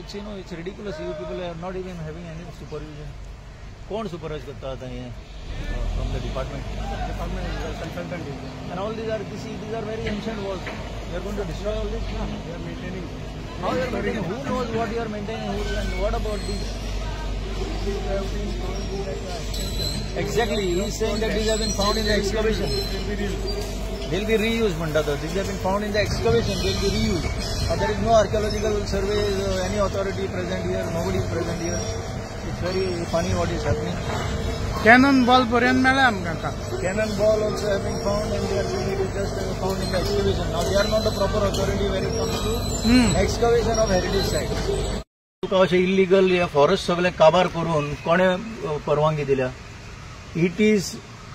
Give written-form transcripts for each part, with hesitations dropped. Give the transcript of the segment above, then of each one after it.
It's you know it's ridiculous. You people are not even having any supervision. कोण सुपरवायज करता आतां हें from the department? Department is consultant. And all these are these are very ancient walls. You are going to destroy all this? No, we are maintaining. How you are maintaining? Who knows what you are maintaining? Who and what about these? These have been found in the excavation. Exactly. He is saying that these have been found in the excavation. They will be reused, म्हणटा तो. These have been found in the excavation. They will be reused. There is no archaeological survey, any authority present here. Nobody is present here. It's very funny what is happening. Cannon ball पर्यंत मेळ्ळा आमकां. Cannon ball also have been found, and they are saying it is just found in the excavation. Now they are not the proper authority when it comes to excavation of heritage sites. तुका अशें illegal हे forest सगळे काबार करून कोणे परवानगी दिल्या? It is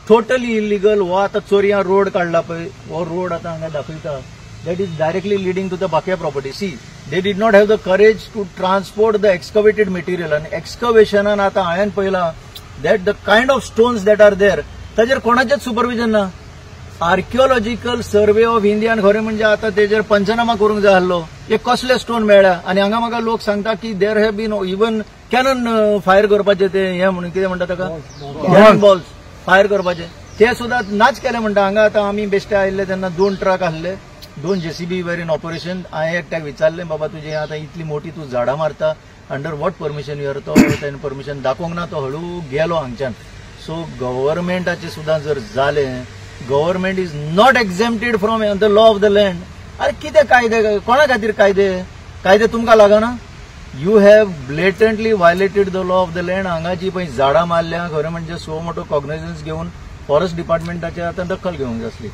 totally illegal. हो आतां चोरयां रोड काडला पळय, हो रोड आतां हांगा दाखयता, that is directly leading to the Bakia property. See, they did not have the courage to transport the excavated material. आनी एक्सकवेशनान आतां हांवें पळयलां that the kind of stones that are there, ताजेर कोणाचेच सुपरविजन ना. आर्किओलॉजिकल सर्वे ऑफ इंडियान खरें म्हणजे आतां तेजेर पंचनामा करूंक जाय आसलो, हे कसले स्टोन मेळ्ळ्या. आनी हांगा म्हाका लोक सांगता की there have been even cannon fire करपाचे, ते हे म्हणून कितें म्हणटा ताका, कॅनन बॉल्स फायर करपाचे, ते सुद्दां नाच केले म्हणटा. हांगा आतां आमी बेश्टे आयिल्ले तेन्ना 2 ट्रक आसले, 2 JCB were in operation. हांवें एकट्याक विचारलें, बाबा तुजें आतां इतली मोठी तूं झाडां मारता, under what permission you are? तो ताणें परमिशन दाखोवंक ना, तो हळू गेलो हांगच्यान. सो गव्हर्मेंटाचें सुद्दां जर जालें, government is not exempted from the law of the land. अरे कितें कायदे, कोणा खातीर कायदे? कायदे तुमकां लागना? You have blatantly violated the law of the land. हांगा जी पळय झाडां मारल्या, खरें म्हणजे सो मोठो कॉग्निजन्स घेवन फॉरेस्ट डिपार्टमेंटाचे आतां दखल घेवंक जाय आसली.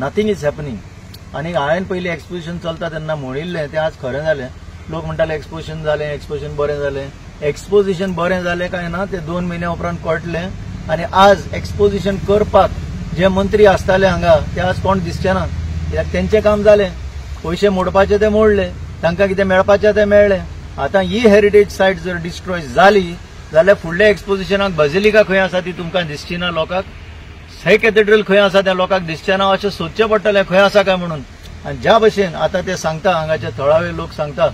Nothing is happening. आनी हांवें पयलीं एक्सपोजिशन चलता तेन्ना म्हणिल्लें, तें आज खरें जालें. लोक म्हणटाले एक्सपोजिशन जालें, एक्सपोजिशन बरें जालें. एक्सपोजिशन बरें जालें काय ना तें 2 म्हयन्या उपरांत कळटलें. आनी आज एक्सपोजिशन करपाक जे मंत्री आसताले हांगा ते आज कोण दिसचे ना, कित्याक तेंचें काम जालें, पयशे मोडपाचे ते मोडले, तांकां कितें मेळपाचें तें मेळ्ळें. आतां ही हेरिटेज सायट जर डिस्ट्रॉय जाली जाल्यार फुडल्या एक्सपोजिशनाक बझिलिका खंय आसा ती तुमकां दिसची ना लोकांक, से कॅथेड्रल खंय आसा तें लोकांक दिसचें ना, अशें सोदचें पडटलें खंय आसा काय म्हणून. आनी ज्या भशेन आतां ते सांगता, हांगाचे थळावे लोक सांगता,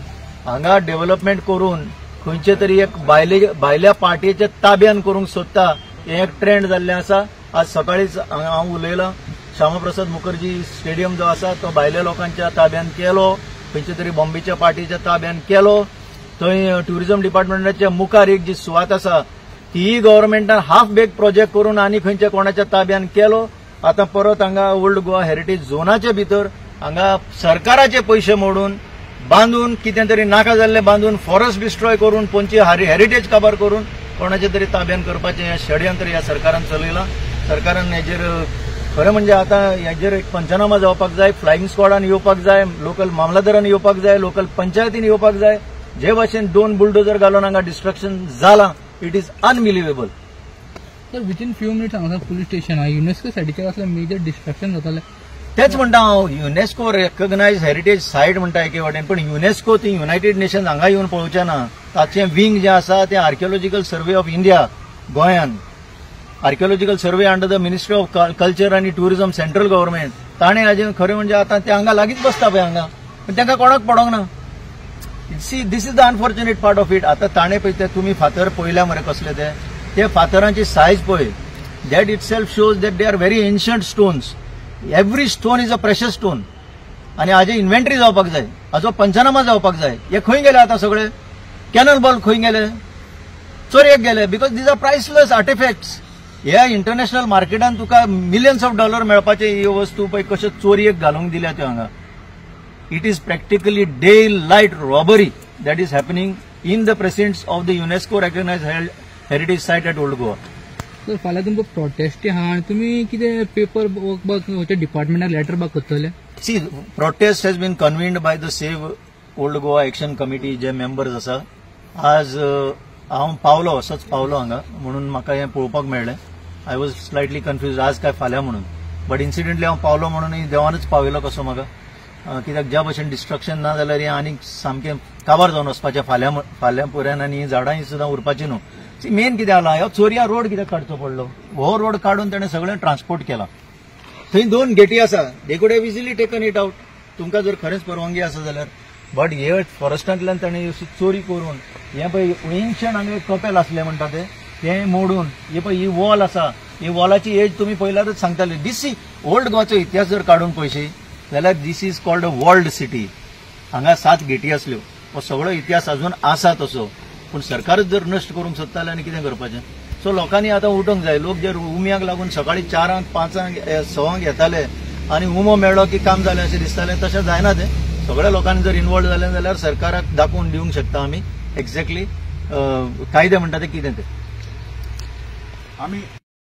हांगा डेव्हलपमेंट करून खंयचे तरी एक भायल्या पार्टीच्या ताब्यान करूंक सोदता, हें एक ट्रेंड जाल्लें आसा. आज सकाळीच हांव उलयलां, श्यामाप्रसाद मुखर्जी स्टेडियम जो आसा तो भायल्या लोकांच्या ताब्यान केलो, खंयच्या तरी बॉम्बेच्या पार्टीच्या ताब्यान केलो. थंय ट्युरिझम डिपार्टमेंटाच्या मुखार एक जी सुवात आसा तीय गव्हर्मेंटान हाफ बेक प्रोजेक्ट करून आनी खंयच्या कोणाच्या ताब्यान केलो. आतां परत हांगा ओल्ड गोवा हेरिटेज झोनाच्या भितर हांगा सरकाराचे पयशे मोडून बांदून कितें तरी नाका जाल्लें बांदून फॉरेस्ट डिस्ट्रॉय करून पोंची हेरिटेज काबार करून कोणाच्या तरी ताब्यान करपाचें हें षडयंत्र ह्या सरकारान चलयलां. सरकारान हेजेर खरें म्हणजे आतां हेजेर एक पंचनामा जावपाक जाय, फ्लायिंग स्क्वॉडान येवपाक जाय, लोकल मामलादारान येवपाक जाय, लोकल पंचायतीन येवपाक जाय. जे भाशेन 2 बुलडोजर घालून हांगा डिस्ट्रक्शन जालां, it is unbelievable. Sir, within few minutes हांगासर पुलीस स्टेशन आहा, युनेस्को सायटीचेर असलें मेजर डिस्ट्रक्शन जातालें. तेच म्हणटा हांव, युनेस्को रेकग्नायज हेरिटेज सायट म्हणटा एके वाटेन, पण युनेस्को ती युनायटेड नेशन्स हांगा येवन पळोवचें ना. ताचें विंग जें आसा तें आर्किओलॉजिकल सर्वे ऑफ इंडिया गोंयान, archaeological survey under the ministry of culture आनी टुरिझम सेंट्रल गव्हर्मेंट, ताणें हाजें खरें म्हणजे आतां ते हांगा लागींच बसता पळय हांगा, पण तांकां कोणाक पडोंक ना. See, this is the unfortunate part of it. आतां ताणें पळय ते तुमी फातर पळयल्या मरे कसले ते, ते फातरांची सायज पळय, that itself shows that they are very ancient stones. Every stone is a precious stone. आनी हाजे इन्व्हेंटरी जावपाक जाय, हाजो पंचनामा जावपाक जाय. हे खंय गेले आतां सगळे? कॅनल बॉल खंय गेले? चोरयेक गेले, because these are priceless artifacts. ह्या इंटरनॅशनल मार्केटान तुका मिलियन्स ऑफ डॉलर मेळपाचे ह्यो वस्तू पळय कश्यो चोरयेक घालूंक दिल्या त्यो हांगा. It is practically daylight robbery that is happening in the presence of the UNESCO recognized heritage site at Old Goa. Sir, फाल्यां तुमकां प्रोटेस्ट आहा आनी तुमी कितें पेपर वर्क डिपार्टमेंटाक लेटर बा करतले? See, protest has been convened by the save old Goa action committee J members आसा. आज हांव पावलो, असोच पावलो हांगा म्हणून म्हाका हें पळोवपाक मेळ्ळें. I was slightly confuse आज काय फाल्यां म्हणून, बट इन्सिडेंटली हांव पावलो म्हणून देवानच पावयलो कसो म्हाका. कित्याक ज्या भशेन डिस्ट्रक्शन ना जाल्यार हें आनीक सामकें काबार जावन वचपाचें फाल्यां फाल्यां पर्यंत, आनी हीं झाडां ही सुद्दां उरपाचीं न्हू. सी, मेन कितें जालां, ह्यो चोरया रोड कित्याक काडचो पडलो? हो रोड काडून ताणें सगळें ट्रान्सपोर्ट केलां. थंय 2 गेटी आसा, they could have easily taken it out. तुमकां जर खरेंच परवानगी आसा जाल्यार, बट हे फॉरेस्टांतल्यान ताणें चोरी करून हें पळय एन्शंट हांगा एक कपेल आसलें म्हणटा तें मोडून हे पळय ही वॉल आसा, ही वॉलाची एज तुमी पळयल्यारच सांगताले. दीस is old गोवाचो इतिहास जर काडून पळयशी जाल्यार this is called a walled city. हांगा 7 गेटी आसल्यो, हो सगळो इतिहास अजून आसा तसो, पूण सरकारच जर नश्ट करूंक सोदताले आनी कितें करपाचें. सो लोकांनी आतां उठोंक जाय. लोक जर उम्याक लागून सकाळी 4, 5, 6 येताले आनी उमो मेळ्ळो की काम जालें अशें दिसतालें, तशें जायना तें. सगळ्या लोकांनी जर इन्वॉल्व जालें जाल्यार सरकाराक दाखोवन दिवंक शकता आमी एक्झॅक्टली कायदे म्हणटा ते कितें ते. आमी